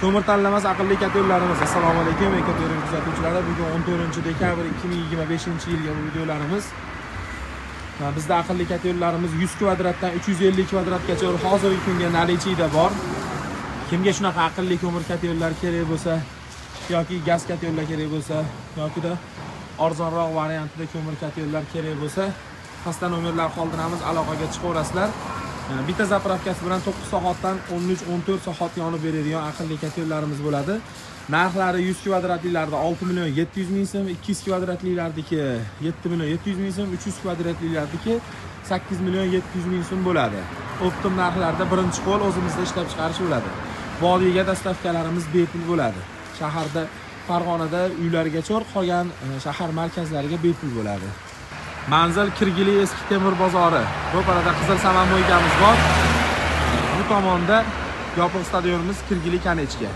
Ko'mir tanlamas aqlli kotellarimiz. Assalomu alaykum, Ekoturim kuzatuvchilari. Bugun 14 dekabr 2025-yilgi bu videolarimiz. Bizda aqlli kotellarimiz 100 kvadratdan 350 kvadratgacha hozirgi kunga наличие da bor. Kimga shunaqa aqlli ko'mir kotellar kerak bo'lsa yoki gaz kotellar kerak bo'lsa yokida arzonroq variantida ko'mir kotellar kerak bo'lsa, pastda nomerlar qoldiramiz, aloqaga chiqaverasizlar. Bitta заправка si bilan 9 soatdan 13-14 soat yonib beradigan aqlli kotellarimiz bo'ladi. Narxlari 100 kvadratlilarda 6 million 700 ming so'm, 200 kvadratlilardiki 7 million 700 ming so'm, 300 kvadratlilardiki 8 million 700 ming so'm bo'ladi. Оптом narxlarda birinchi qo'l o'zimizda ishlab chiqarish bo'ladi. Vodiyga доставка larimiz bepul bo'ladi. Shaharda, Farg'onada uylargacha, qolgan shahar markazlariga bepul bo'ladi. Manzil Kirgili eski temir bozori. Ro'parada qizil saman mo'ykamiz bor. Bu tomonda yopiq stadionimiz, Kirgili Konechka.